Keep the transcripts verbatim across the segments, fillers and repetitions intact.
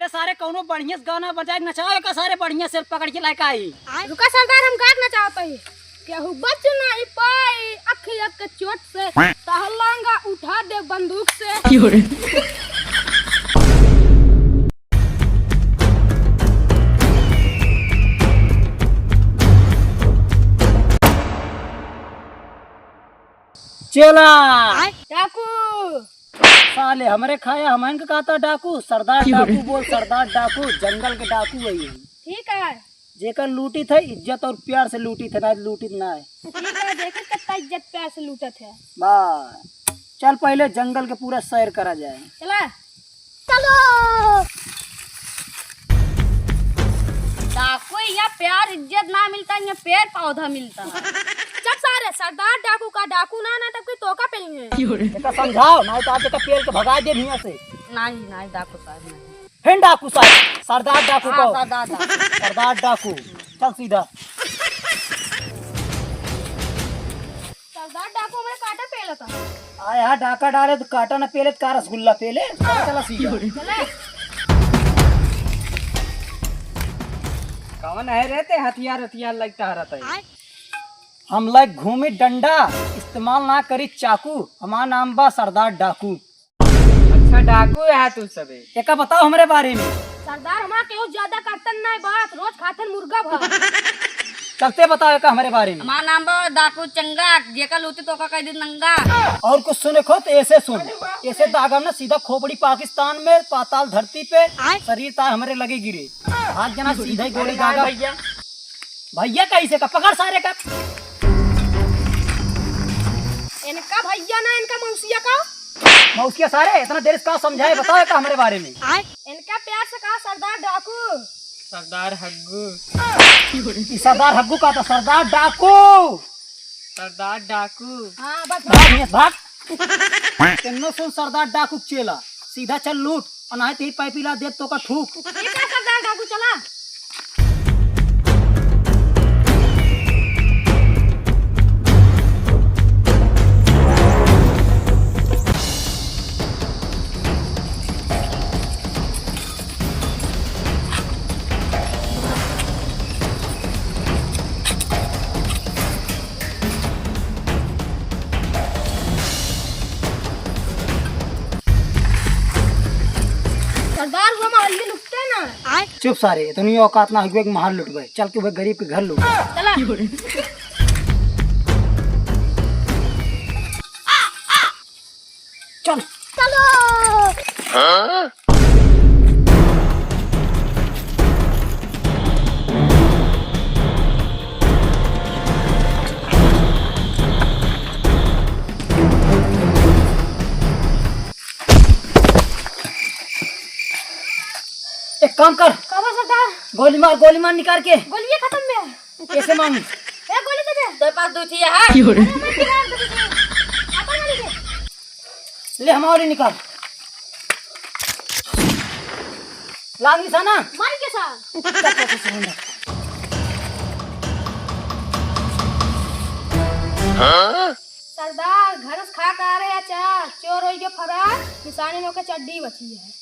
अरे सारे, कौनो बढ़िया से गाना बजाए के नचाओ, एका सारे बढ़िया से पकड़ के लेके आई। रुका सरदार, हम गा के नचावत हई। केहू बच नाही पाई अखिया के चोट से, तहलंगा उठा दे बंदूक से। क्यों रे? चेला। डाकू। साले हमरे खाया, हमन के कहता डाकू, सरदार डाकू बोल, सरदार डाकू, जंगल के डाकू वही है। ठीक है। जेकर लूटित है, इज्जत और प्यार से लूटित है, ना लूटित ना है। ठीक है, देखित कितना इज्जत प्यार से लूटत है। वाह, चल पहले जंगल के पूरा सैर करा जाए। चला। चलो। डाकू, यहाँ प्यार इज्जत ना मिलता, यहाँ पेड़ पौधा मिलता है। चुप सारे, सरदार डाकू का डाकू ना, ना तब की तोका पेल है। एका समझाओ, ना तो आज एका पेल के भगा दे हियां से। नहीं, नहीं, डाकू साहब, नहीं। फिर डाकू साहब, सरदार डाकू हाँ, को। सरदार डाकू। सरदार डाकू, चल सीधा। सरदार डाकू हमरे काटा पेलत है। आय हा, डाका डाले तो काटा ना पेले तो का रसगुल्ला पेले। चला, चला सीधा। चले। कौन है रे ते हथियार, हथियार लइके टहरत है? हम लइके घूमी डंडा, इस्तेमाल ना करी चाकू। हमार नाम बा सरदार डाकू। अच्छा, डाकू है तू सबे। एका बताओ हमरे बारे में। सरदार, हमार केहू ज्यादा करतन नाय बात, रोज खातन मुर्गा भात। चलते बताओ एका हमरे बारे में। हमार नाम बा डाकू चंगा, जेका लूटी तोका कह दी नंगा। और कुछ सुने को तो ऐसे सुन, ऐसे दागब ना सीधा खोपड़ी पाकिस्तान में, पाताल धरती पे, शरीर तार हमरे लगे गिरे। हाथ जना सीधा ही गोली दागब। भैया। भैया कैसे का? पकड़ सारे का। इनका भैया ना, इनका मौसिया का। मौसिया सारे, इतना देर से का समझाए, बताओ का हमरे बारे में। इनका प्यार से कहा सरदार डाकू। सरदार हग्गू। ई सरदार हग्गू का था, सरदार डाकू। सरदार डाकू। हाँ, बस। भाग, भाग। केन्नो सुन सरदार डाकू चेला, सीधा चल लूट, और नाहीं तो ही पाइप हिला देब तोका ठूक। ठीक है सरदार डाकू, चला। सरदार, वो महल के लुटते ना। चुप सारे, इतनी औकात ना हुए कि महल लुटबे। चल के वह गरीब के घर लूट। चला। चल। चलो। एक काम कर। का बा सरदार? गोली मार, गोली मार निकाल के। गोलियां खत्म बे। कैसे मांगी? ए, गोली दे दे। तेरे पास दो थी है? अरे, मैं निकाल दे दे। अपन वाली दे। ले, हमारी निकाल। लाग निशाना? मारी के साथ। सरदार, घर से खा के आ रहे अचार, चोर होई के फरार, निशानी में ओके चड्डी बची है।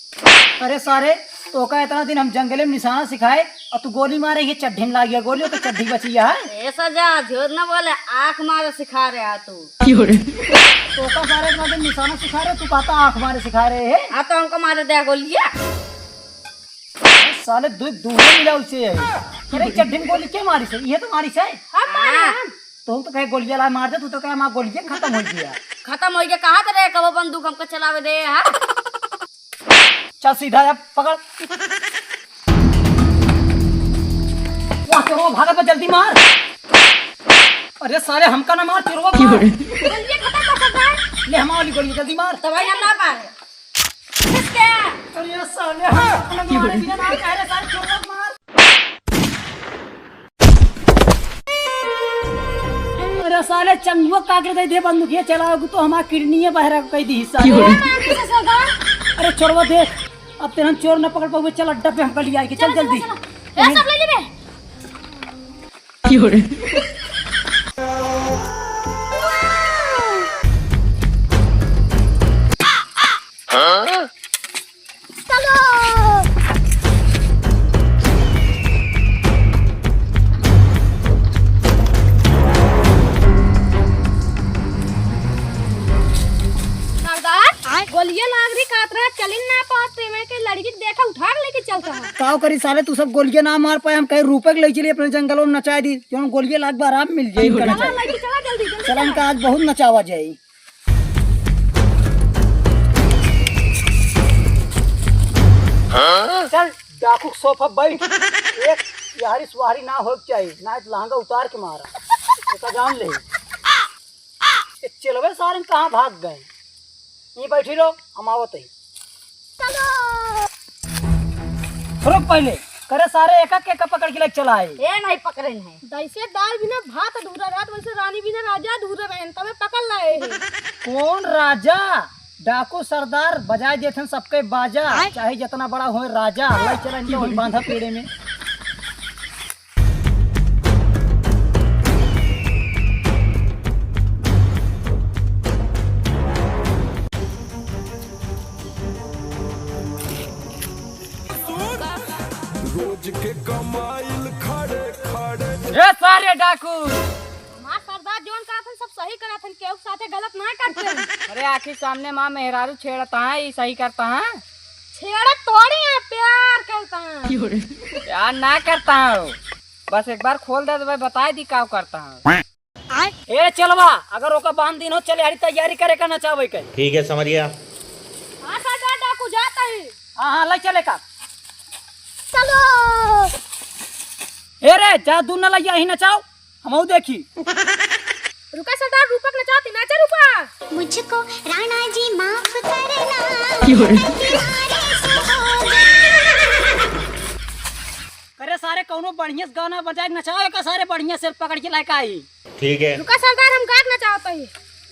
अरे सारे, तोका इतना दिन हम जंगले में निशाना सिखाए, और तू गोली मारे, ये चड्ढी में लाग गया गोली, ओके चड्ढी बची है। ऐसा जा, झूठ ना बोले, आँख मारे सिखा रहे है तू। क्यों रे? तोका सारे इतना दिन निशाना सिखा रहे, तू कहता आँख मारे सिखा रहे है। हाँ, तो हमको मारे दे गोलियाँ। साले दू, दूहे मिला उसे है। अरे चड्ढी में गोली के मारी से? ये तो मारी से। हम मारे हाँ। हम। तुम तो कहे गोलियाँ ला मार दे, तू तो कहे हमार गोलियाँ खत्म हो गया। खत्म हो गया, कहाँ तो रहे, कब बंदूक हमको चलावे दे, हाँ? चल सीधा अब पकड़। वाह, चोरवा भागत बा, जल्दी मार। अरे साले, हमका ना मार, चोरवा मार। गोलियाँ खत्म कर सकता है। ले, हमार वाली गोली, जल्दी मार। तो भाई हम ना मारे। किसके? अरे साले, हम अपने मारे बिना ना कह रहे, साले, चोरवा मार। अरे साले, चंगुआ काट के दे दे बंदूकिया चलाओ तो हमार किडनी बहरा कह दी हिस्सा। क्यों रे? अरे चोरवा देख, अब तेरन चोर न पकड़ पावे, चल अड्डा पे हमका लिया के, चल चला, जल्दी। चला, चला। ए, सब ले ले बे। क्यों रे? चलो। देखा, उठा के लेके चलता है। काव करी साले, तू सब गोलियां ना मार पाए, हम कहे रूपक ले चली अपने जंगल में नचाए दी, जौन गोलियां लाग बा आराम मिल जाई, इनका नचाए। चला, लेके चला जल्दी, जल्दी चला, चला। इनका आज बहुत नचावा जाई। चल, डाकू के सोफा बैठ। एक यारी सुहारी ना होए के चाही, ना तो लहंगा उतार के मारा। एका जान ले। ये चेलवे सारे कहाँ भाग गए? यहीं बैठी रहो, हम आवत ही। रुक पहले, करे सारे एका के एका पकड़ के लेके चला आए। ए नहीं पकड़े नहीं। जैसे दाल बिना भात अधूरा रहत, वैसे रानी बिना राजा अधूरा रहन, तबे पकड़ लाए हैं। कौन राजा? डाकू सरदार बजाए देथन सबके बाजा, आय। चाहे जितना बड़ा होए राजा, ले चला इनके वहीं बांधा पेड़े में। रोज के कमाइल खड़े खड़े। ए सारे डाकू! हमार सरदार जौन करत हन, सब सही करत हन, केहू के साथे गलत ना करते हैं। अरे आखिर सामने माँ मेहरारू छेड़ता है, ई सही करता है? छेड़त थोड़ी है, प्यार करता है। प्यार ना करता हूँ, बस एक बार खोल दे तो मैं बताई दी का करता हूँ। ए चेलवा, अगर ओका बांध दिन हो, चले हरी तैयारी करे का नचावे के। ठीक है समरिया। हाँ सरदार डाकू जाता ही। हाँ हाँ, ले चले का। चलो। ए रे, जा दूर न लइया, यहीं नचाओ, हमहू देखी। रुका सरदार, रूपक नचाओ, ती नाचा रूपक। मुझको राणा जी माफ करना, क्यों रे? गलती हमारे से हो गई। अरे सारे कौनो बढ़िया से गाना बजाए के नचाओ, एका सारे बढ़िया से पकड़ के लेके आई। ठीक है। रुका सरदार, हम गायक नचावत हई।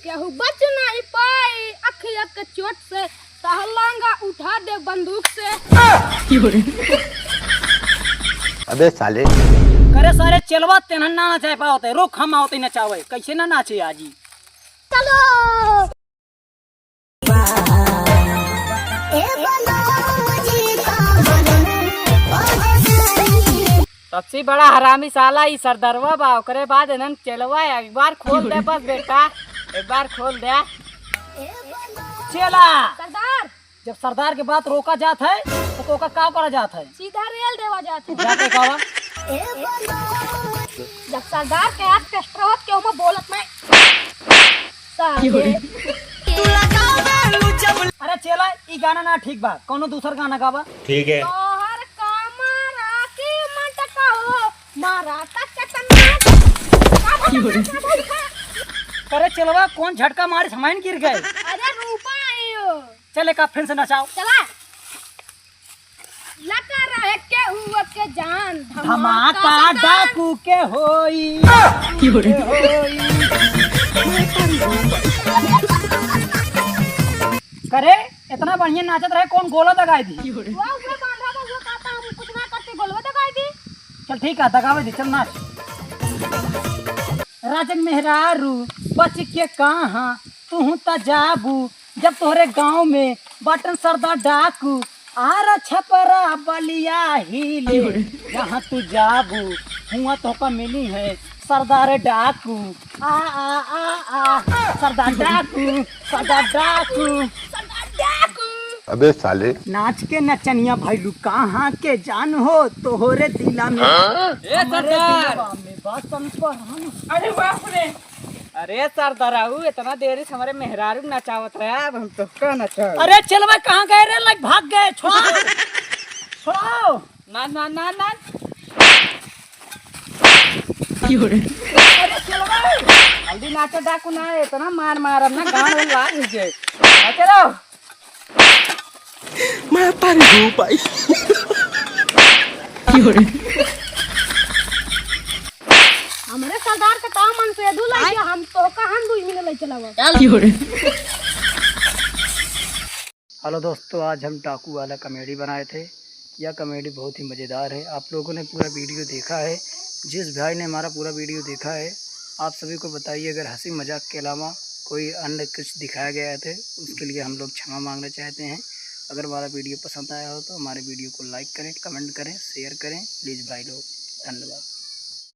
केहू बच नहीं पाई अखिया के चोट से, साह लांगा उठा दे बंदूक से। अबे साले। करे सारे चेलवा तेनहन ना नचाए पावत है, रुक हम आवत ही नचावे, कैसे ना नाचे आजी। चलो। सबसे बड़ा हरामी साला ई सरदरवा बा, ओकरे बाद इन्हन चेलवा एक बार खोल दे बस बेटा, एक बार खोल दे। चेला, सरदार। जब सरदार के बात रोका जात है, तो तोका का करा जात है? सीधा रेल देवा जात है। जाते कावा? जब सरदार के हाथ कष्ट रहत के ओमा बोलत नहीं। साले। अरे चेला, ई गाना ना ठीक बा, कौनो दूसर गाना गावा। ठीक है। तोहर कमरा की मटका हो, मारा का चटना। अरे चेलवा, कौन झटका मारिस, हमाइन गिर गए। अरे रूपा आयो। चल, एक फिर से नचाओ। चला। लगा रहे केहू के जान, धमाका धमाका डाकू के होई। के होई। करे, इतना बढ़िया नाचत रहे, कौन गोला दगाई दी? वो ऊपर बांधा बा, वो कहता, "हम कुछ ना करते, गोलवा दगाई दी।" चल ठीक है, दगावे दे, चल नाच। राजन मेहरारू बच के कहाँ तू त जाबू, जब तोहरे गाँव में बाटन सरदार डाकू, आरा छपरा बलिया हिले, जहाँ तू जाबू हुआ तोहका मिली है सरदार डाकू। आ, आ, आ, आ, सरदार डाकू, सरदार डाकू। अबे साले। नाच के नचनिया भैलू कहाँ के जान हो, तोहरे दिला में, ए हमरे सरदार। दिलवा में बसन परान। अरे बाप रे। अरे सरदाराऊ, इतना देरी से हमरे मेहरारू नचावत रहे, अब हम तोहका नचाऊ। अरे चेलवा, कहाँ गए रे? लग भाग गए, छोड़ाओ। छोड़ाओ। ना, ना, ना, ना। अरे चेलवा। जल्दी नाचा डाकू ना, इतना मार मारब ना, गाँड़ में लाग जाए। नाचा रहो। मैं पानी दो पाई। हमरे सरदार के ताव मन से दू लाई, हम तो कहां दू मिनट ले चलावा। हेलो दोस्तों, आज हम डाकू वाला कॉमेडी बनाए थे। यह कॉमेडी बहुत ही मज़ेदार है। आप लोगों ने पूरा वीडियो देखा है। जिस भाई ने हमारा पूरा वीडियो देखा है, आप सभी को बताइए, अगर हंसी मजाक के अलावा कोई अन्य कुछ दिखाया गया है तो उसके लिए हम लोग क्षमा मांगना चाहते हैं। अगर हमारा वीडियो पसंद आया हो तो हमारे वीडियो को लाइक करें, कमेंट करें, शेयर करें प्लीज भाई लोग। धन्यवाद।